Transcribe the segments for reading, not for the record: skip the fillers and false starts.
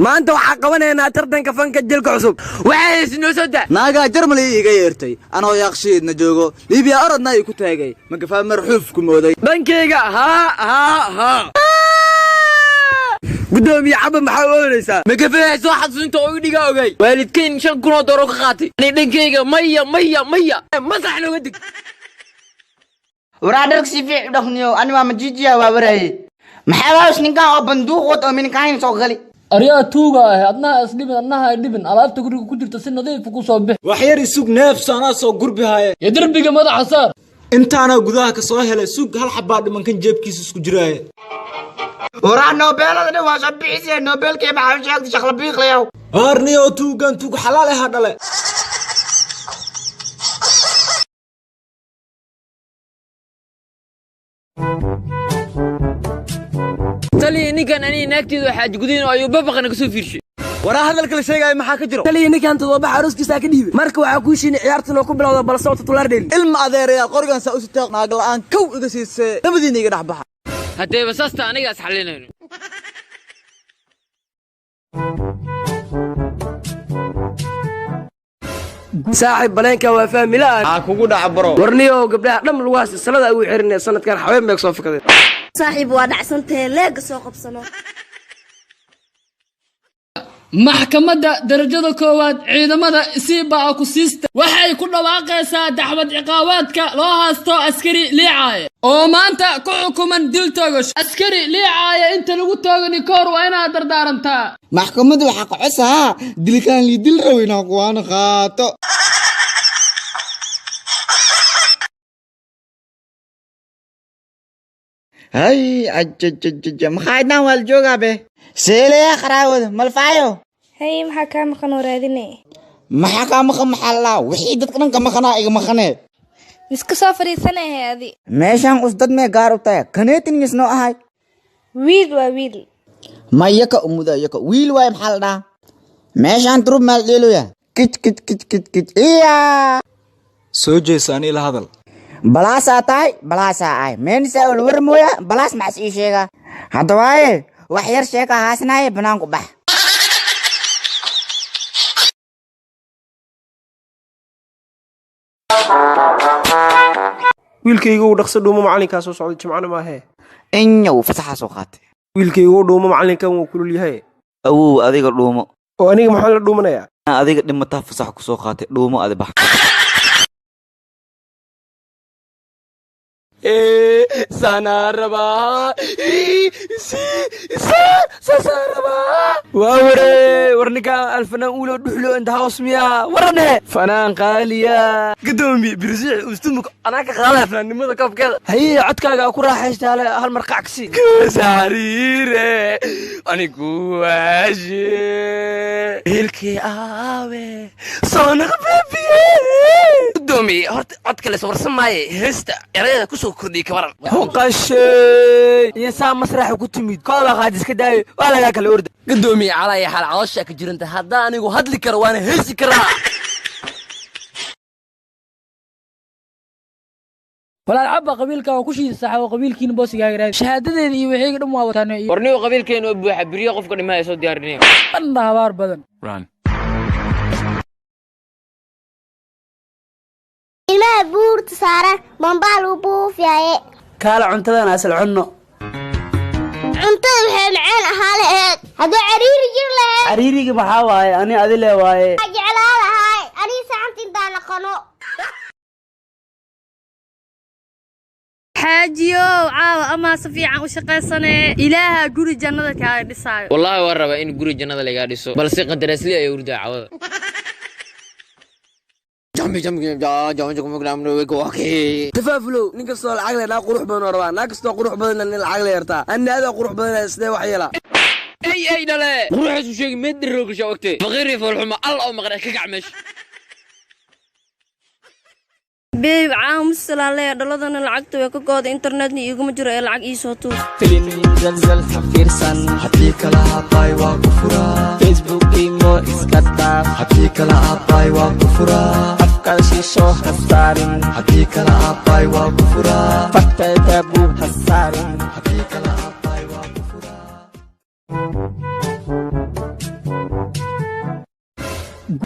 Maanta waxaa qabanaynaa tartanka fanka jilka cusub. Waxaa haysi noo soo daa. Naagaa Jarmali iiga yeertay anoo Yaaqshiidna joogo, Liibiya orodna ay ku taagay, magafaa marxuuf ku mooday. Dhankayga haa haa haa. Gudoomiye Caba, maxaa oonaysaa? Magafaa soo xasuusinta oo dhigaa ogay waalidkayn 5,000 oo doolar ka qaatay. Ani dhankayga maya, maya, maya, masax nooga dig. Waraa, dharka si fiic u dhaqniyo. Ani waa majiijiya, waa waraaye. Maxaa waas ninkan oo banduuq wad oo minkahin soo gali? Aryaa tuuga ah, adnaha isdhibin, adnaha ay dhibin. Alaabta guriga ku jirta si nadiifa ku soo bix. Wax yar isug, neefso, anaa soo gurbi haaye. Iyo derbiga madaxa saar. Intaanaa gudaha ka soo helay, sug, hal xabbaa dhimankan jeebkiisa isku jiraaye. Waraa, noobeelada dhan waa soo bixisee, noobeelkii maxaa sheegtay, shaqla biiqlayow? Aarniyo, tuugan tuug xalaal aha dhale. Taliya, ninkan aniga naagteedu xaaji gudiin oo ayuu babaqana kasoo fiirshay. Waraa, hadalka la sheegaayo maxaa ka jiro? Taliya, ninkan todobax arooskiisa ka dhiibay. Marka waxaa kuu shiinay ciyaartan oo ku bilowda, balse oo titular dheli. Ilma adeerayaa, qorigan saa u sitaa, naag la'aan kow iga siisee, labadiina iga dhex baxa. Haddeeba saasta aniga is xalinayno. Saaxiib, baleenka waa fahmi la'aan. Maxaa kugu dhaca, bro? Warniyow, gabdhaha dham lagu haysta sanada ugu xirinaya, sanadkan xaween bay soo fakadeen. Saaxiib, waa dhacsantahe, leega soo qabsano. Maxkamadda darajada koowaad ciidamada isiibaa ku siista waxay ku dhawaaqaysaa dacwad ciqaabaadka loo haysto askari Liicaaye oo maanta ku xukuman dil toogash. Askari Liicaaye, inta lagu toogani kahor waa inaad dardaarantaa. Maxkamadda waxaa ka cosahaa dilkaan lii dil rabo inaan kuwaana qaato. Hay ajajajaja, maxaa idaan waa la joogaa be seeleya qaraawada malfaayo. Hay, maxaa kaa maqan oo raadinay? Maxaa kaa maqan? Maxaa lalaa wixii dadka dhan ka maqanaa iga maqanee. Miska soo fadhiisanahay adi. Meeshaan us dad mee gaar u tahay kaneetin misnoo ahay. Wiil waa wiil. Mayaka umuda yaka wiil waay. Maxaa la dhahaa meeshaan turub maal dheeloya kij kij kij kij kij iya. Soo jeesa, anii la hadal. Balaasaa tahay, balaasaa ahay, meenisa wal war mooya, balaas maxas ii sheegaa hadda waaye. Wax yar sheeka haasnaaye, banaanku bax. Wiilkayga uu dhaqso dhuumo, macallinkaa soo socday, jimcana maahee. Inyow, fasaxaa soo qaatay. Wiilkayga uu dhuumo, macallinkan wuu kulul yahay. Awow, adiga dhuumo. Oo aniga maxaan la dhuumanayaa? Adiga dhimataa, fasax ku soo qaatay, dhuumo adi, bax. Sanaa rabaa, saasaa rabaa. Waa ware, war ninkaan alfanaan uulo dhuxlo inta hoos miya warane fanaan qaaliya. Gadoomiye birsiix ustumuk anaa ka qaadaya fanaannimada koobkeeda. Haye, codkaaga ku raaxaystaale, hal mar qacsi Saariire anigu waashe hilkii aawe soo naqa beebiye. Gudoomiye, horta codka la warsan maaye, heesta erayada kusoo kordhiyay kabaran. Huqashay iyo saa masraxa ku timid, kooba qaad, iska daayo, waa lagaa kala orda. Gudoomiye, calaa iyo xaal caloosha ka jiranta, haddaan anigu hadli karo waana heesi karaa. Walaal Cabba, qabiilka waa ku shiisa oo qabiilkiina boosigaaga raadi, shahaadadeeda iyo wixii dhan waa wataan iyo Warnigu qabiilkeenu oo buuxa beriyo qofka dhimaya soo diyaarinaya. Dhan habaar badan. Ilmaha buurta saaran bambaa lagu buufiyaye. Kaala cuntadan asal cunno. Cuntada waxay macaan ahaa laheed hadduu cariiri jir laheed. Cariiriga maxaa waaye? Ani adile waaye. Waxaa jeclaa lahaay aniga saxanta intaan naqano. Xaajiyow, caawa amaa si fiican u shaqaysanee, Ilaaha guri jannada kaaga dhisaayo. Wallaahi waan rabaa in guri jannada lagaa dhiso, balse qandaraasli ayaa hurdaa cawada. Tafaafulow, nin kastoo lacag leh naa qurux badan oo rabaa, naa kastoo qurux badanna nin lacag le yartaa. Anna adaa qurux badanaya, sidee wax yeelaa? Ey ey dhale, quruxaysu sheegi meed rogasha ogtay, faqiir iyo foolxumo alla oo maqan ka kac meesha. Babe, caawa musalaaleya, dhaladana lacagta way ka gooda, internetna iiguma jiro ee lacag ii soo tuur. Haddii kala aabbaay waa ku furaa, Facebook imo iska dhaaf. Haddii kala aabbaay waa ku furaa, afkan shisho ha saarin. Haddii kala aabbaay waa ku furaa, fartayda buu ha saarin. Haddii kala aabbaay waa ku furaa.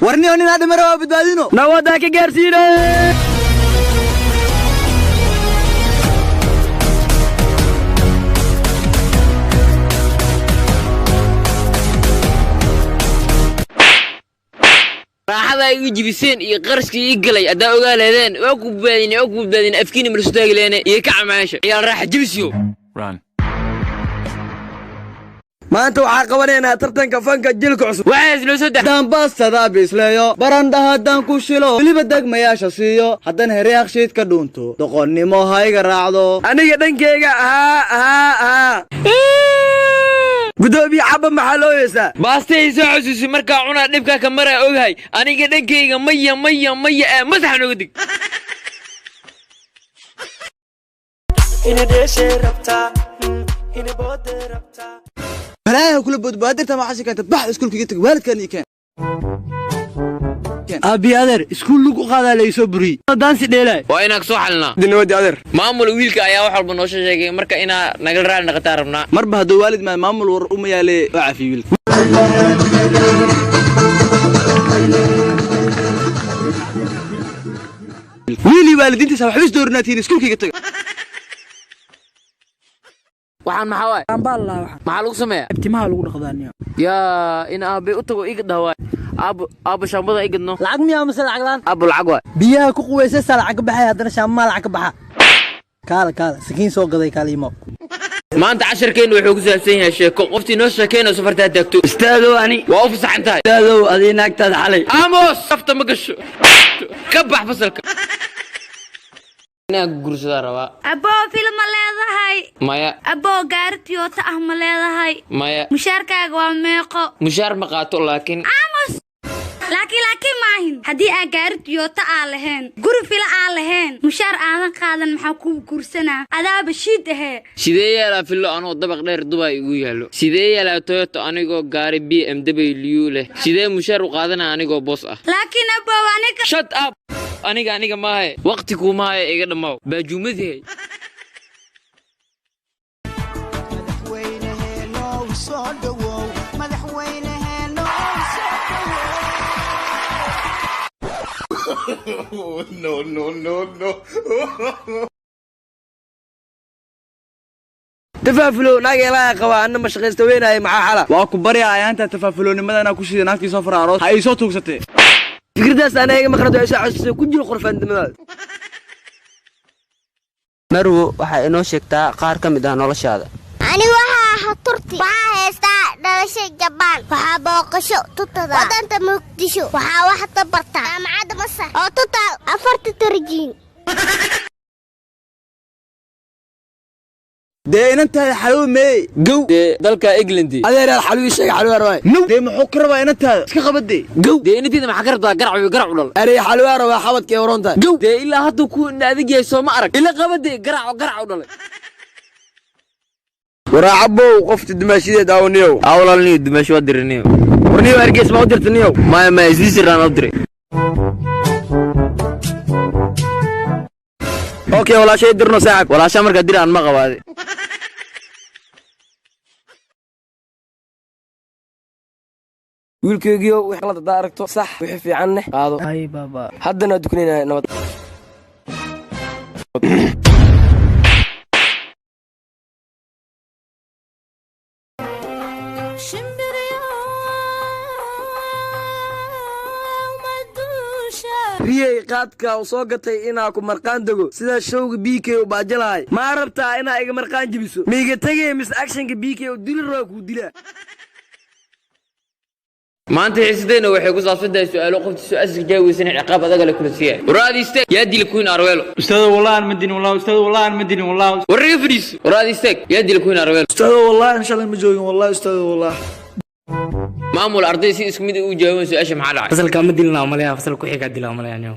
Warniyo nin hadda mara waa badbaadino. Nawadaa ka gaarsiine. Raaxada ay igu jibiseen iyo qarashkii ii galay haddaa ogaa leedeen, waa ku badbaadine, waa ku badbaadine, afkiina marsu taagi leene iyo kaca meesha ciyaal raaxa jibisiyo. Maanta waxaa qabanaynaa tartanka fanka jilka cusub. Waxaas noo soo dex. Haddaan baastada bisleeyo, barandha haddaan ku shilo, weliba degmayaasha siiyo, haddaan heryaaqshiid ka dhuunto, doqonnimo hayga raacdo. Aniga dhankayga haa haa haa. Gudoomiye Cabba, maxaa loo heesaa? Baastay soo xasuusi markaa cunaa dhibkaa ka maraa ogahay. Aniga dhankayga maya maya maya ee masaxa nooga dig. Balaaha kula boodbaadirta maxaa keenta? Bax iskuulka iga tag, waalidkaan ii keen. Aabi adeer, iskuul lagu qaadaa la isoo buriyey, daansi dheelaay. Waa inaan kasoo xalinaa. Dinawadi adeer. Maamul, wiilka ayaa wax walba noosha sheegay, marka inaa nagala raali naqataa rabnaa. Marba hadduu waalid maa maamul war uma yaale, waa cafiy wiilka. Wiilii waalidiintiisa waxba is doorinaatiin, iskuulka iga taga. Waxaan maxaa waay? Maxaa lagu sameeyaa? Timaha lagu dhaqdaaniyo. Yaa in aabe u tago iga dhaha waay. Aabo, aabo, shaambada igadno. Lacag miyaa mase lacag laan? Aabo, lacag waay. Biyaha ku quweysaysaa lacag ka baxay, haddana shaamaha lacag ka baxa. Kaala kaala, sakiin soo gaday, kaala imo. Maanta casharkeennu wuxuu ku saabsan yahay sheeko. Qoftii noo sheekeynayso fartaa taagto. Istaagow ani. Waa u fasaxan tahay. Istaagow, adii naagtaada xalay. Amos safta ma gasho, ka bax fasalka. Inaan guursadaa rabaa. Aboo, film ma leedahay? Maya. Aboo, gaari Toyota ah ma leedahay? Maya. Mushaarkaaga waa meeqo? Mushaar ma qaato, laakiin Amos, laakiin maahin. Haddii aan gaari Toyota aa lahayn, guri fila aa lahayn, mushaar aadan qaadan, maxaa kuu guursanaa? Adaaba shiid ahee. Sidee yeelaa fillo anoo dabaq dheer Dubai igu yaallo? Sidee yeelaa Toyota anigoo gaari BMW leh? Sidee mushaar u qaadanaa anigoo boos ah? Laakiin aboo, aniga Shut up. Aniga maahe, waqti kuuma hayo, iga dhammaaw baajuumadihey. No, no, no, no. Tafaafulow, naag eelaa qabaa, anna ma shaqaysta weynaaye, maxaa xala? Waa ku barya ayaanta tafaafuloonimada inaa ku shida naagtii soo fara aroos ha ii soo tuugsatee. Fikradaas ana iga maqnad, waa isoo xasuusay ku jiro qorfaanimadaas. Marwo, waxaa inoo sheegtaa qaar ka mid ah noloshaada. Ani waxaa ahaa Turki, waxaa haystaa dhalasho Jabaan, waxaa booqasho tutada wadanta Muqdisho, waxaa wax tabartaa jaamacadda Masar oo total 4 tarjiin. Dee inantaada xalwo meey? Gow, dee dalka England. Adeer, xalwii sheega, xalwaa rabaa. Now, dee muxuu ka rabaa inantaada? Iska qabadee. Gow, dee inanteeda maxaa ka rabtaa? Garac garac u dhal. Arey, xalwaa rabaa, xabadkee waron tahay. Gow, dee ilaa hadduu ku adag yahay, soo ma arag ila qabadee, garac garac u dhalay. Waraacabow, qofta dumaashideed aawniyow. Awlalniyo, dumaashi waa diriniyo. Warniyow, Hargeys ma u dirta niyow? Maya maya, Switzerland u diray. Okay, walaashay dirno saaxib. Walaashaa markaa dir aan ma qabaade. Wiilkeygiyo, wixii qalad haddaa aragto sax, wixii fiicanne qaado. Ay baaba. Haddana waa dukanayna, nabad. Riyey qaadka u soo gatay inaa ku marqaan dego sidaa showga BK u baajalahay. Maa rabtaa inaa iga marqaan jebiso? Miiga tegay mise actionka BK u dili rabaa kuu dilaa? Maanta xiisadeenna waxay ku saabsan tahay su'aalo. Qofta su-aasha jaaweysan ciqaab adaga la kula siiyay. Waraad istaag. Yaa dila Queen Arwelo? Ustaado, wallahi aan ma dilin, wallahi ustaado, wallahi aan ma dilin, wallahi. Warriga fadhiiso. Waraad istaag. Yaa dila Queen Arwelo? Ustaado, wallahi aan shalay ma joogin, wallahi ustaado, wallahi. Maamul, arday si isku mid ah u jawaabeen su-aasha, maxaa dhacay? Fasalka ma dilna malaya, fasal ku xiga dilaa malaya niyo.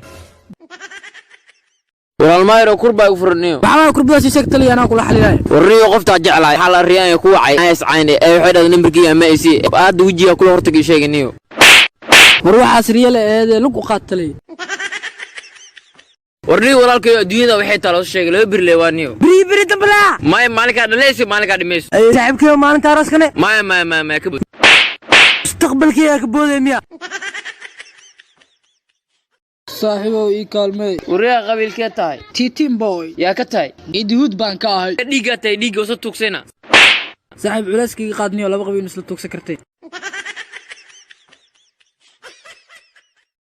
Walaalmaayro, kurbaa igu furaniyo. Maxaa kurbadaas ii sheeg taliya, anaa kula xaliilaya. Warriyo, qoftaa jeclahay xal arriyaan ku wacay is caynay ee waxay dhahday nambarkii ama aysi hadda wejiga kula hortagay sheeganiyo. War waxaas riyale eedee lug u qaad taliya. Warniyo, walaalkayo, adduunyada waxay taa loo sheegay laba beri waa niyo. Beri beri dambalaa. Maya, maalinkaa dhalayso, maalinkaa dhimayso. Saaxiibkayo, maalinta arooskane? Maya maya maya maya, ka bod. Mustaqbalkaygaa ka boodaya miya? Saaxiibow, ii kaalmey. Waryaa, qabiilkee tahay? Tiitin boy. Yaa ka tahay? Idihuud baan ka ahay. Dhiiggaa tahay, dhiigga usa tuugsayna. Saaxiib, culayskaiga qaadniyo, laba qabiil isla tuugsan kartay.